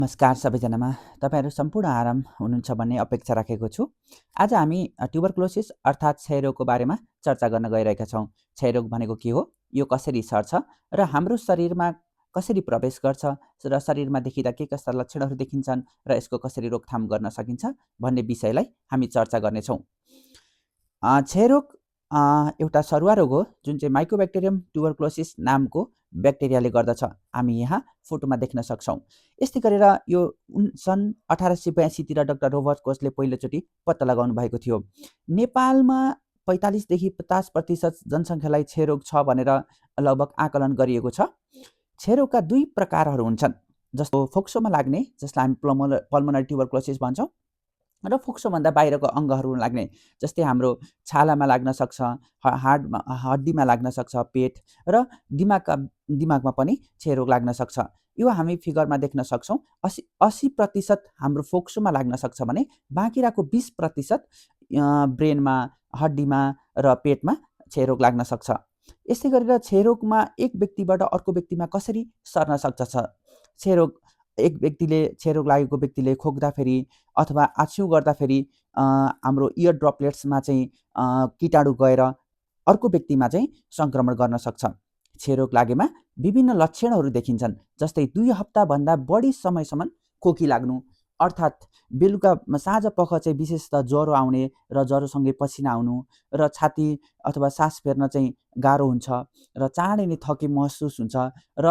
नमस्कार सबैजनामा। तपाईँहरू सम्पूर्ण आराम हुनुहुन्छ भन्ने अपेक्षा राखेको छु। आज हामी ट्युबरक्लोसिस अर्थात् क्षयरोगको बारेमा चर्चा गर्न गइरहेका छौँ। क्षयरोग भनेको के हो, यो कसरी सर्छ र हाम्रो शरीरमा कसरी प्रवेश गर्छ र शरीरमा देखिँदा के कस्ता लक्षणहरू देखिन्छन् र यसको कसरी रोकथाम गर्न सकिन्छ भन्ने विषयलाई हामी चर्चा गर्नेछौँ। क्षयरोग एउटा सरुवा रोग हो जुन चाहिँ माइकोब्याक्टेरियम ट्युबरक्लोसिस नामको ब्याक्टेरियाले गर्दछ। हामी यहाँ फोटोमा देख्न सक्छौँ। यस्तै गरेर यो सन् 1882 डाक्टर रोबर्ट कोचले पहिलोचोटि पत्ता लगाउनु भएको थियो। नेपालमा 45 देखि 50% जनसङ्ख्यालाई क्षयरोग छ भनेर लगभग आकलन गरिएको छ। क्षयरोगका दुई प्रकारहरू हुन्छन्, जस्तो फोक्सोमा लाग्ने, जसलाई हामी पल्मोनरी ट्युबरक्लोसिस भन्छौँ, र फोक्सोभन्दा बाहिरको अङ्गहरू लाग्ने, जस्तै हाम्रो छालामा लाग्न सक्छ, हड्डीमा लाग्न सक्छ, पेट र दिमागमा पनि क्षयरोग लाग्न सक्छ। यो हामी फिगरमा देख्न सक्छौँ। 80% हाम्रो फोक्सोमा लाग्न सक्छ भने बाँकी रहेको 20% ब्रेनमा, हड्डीमा र पेटमा क्षयरोग लाग्न सक्छ। यस्तै गरेर क्षयरोगमा एक व्यक्तिबाट अर्को व्यक्तिमा कसरी सर्न सक्छ? क्षयरोग एक व्यक्तिले क्षयरोग लागेको व्यक्तिले खोक्दाखेरि अथवा आछ्यु गर्दाखेरि हाम्रो इयर ड्रपलेट्समा चाहिँ कीटाणु गएर अर्को व्यक्तिमा चाहिँ सङ्क्रमण गर्न सक्छ। क्षयरोग लागेमा विभिन्न लक्षणहरू देखिन्छन्, जस्तै 2 हप्ताभन्दा बढी समयसम्म खोकी लाग्नु, अर्थात् बेलुका साँझपख चाहिँ विशेषतः ज्वरो आउने र ज्वरोसँगै पसिना आउनु र छाती अथवा सास फेर्न चाहिँ गाह्रो हुन्छ र चाँडै नै थके महसुस हुन्छ र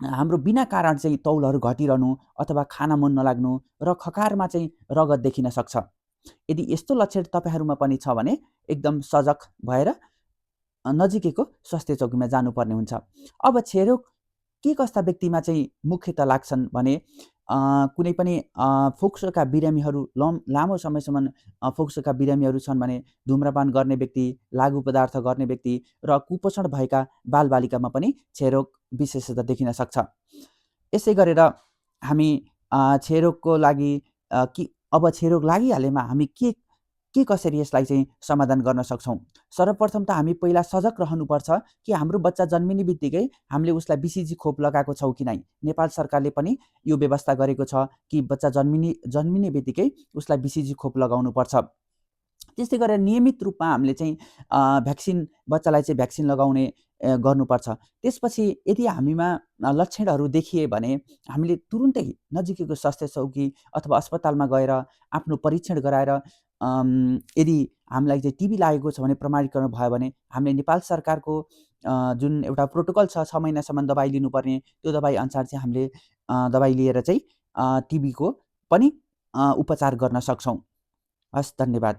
हाम्रो बिना कारण चाहिँ तौलहरू घटिरहनु अथवा खाना मन नलाग्नु र खकारमा चाहिँ रगत देखिन सक्छ। यदि यस्तो लक्षण तपाईँहरूमा पनि छ भने एकदम सजग भएर नजिकैको स्वास्थ्य चौकीमा जानुपर्ने हुन्छ। अब क्षयरोग के कस्ता व्यक्तिमा चाहिँ मुख्यतः लाग्छन् भने कुनै पनि फोक्सोका बिरामीहरू लामो समयसम्म फोक्सोका बिरामीहरू छन् भने धुम्रपान गर्ने व्यक्ति, लागु पदार्थ गर्ने व्यक्ति र कुपोषण भएका बालबालिकामा पनि क्षयरोग विशेषतः देखिन सक्छ। यसै गरेर हामी क्षयरोगको लागि अब क्षयरोग लागिहालेमा हामी के कसरी यसलाई चाहिँ समाधान गर्न सक्छौँ? सर्वप्रथम त हामी पहिला सजग रहनुपर्छ कि हाम्रो बच्चा जन्मिने बित्तिकै हामीले उसलाई BCG खोप लगाएको छौँ कि नै। नेपाल सरकारले पनि यो व्यवस्था गरेको छ कि बच्चा जन्मिने बित्तिकै उसलाई BCG खोप लगाउनुपर्छ। त्यस्तै गरेर नियमित रूपमा हामीले चाहिँ बच्चालाई चाहिँ भ्याक्सिन लगाउने गर्नुपर्छ। त्यसपछि यदि हामीमा लक्षणहरू देखिए भने हामीले तुरुन्तै नजिकैको स्वास्थ्य चौकी अथवा अस्पतालमा गएर आफ्नो परीक्षण गराएर यदि हामीलाई चाहिँ टिबी लागेको छ भने प्रमाणीकरण भयो भने हामीले नेपाल सरकारको जुन एउटा प्रोटोकल छ 6 महिनासम्म दबाई लिनुपर्ने, त्यो दबाई अनुसार चाहिँ हामीले दबाई लिएर चाहिँ टिबीको पनि उपचार गर्न सक्छौँ। हस्, धन्यवाद।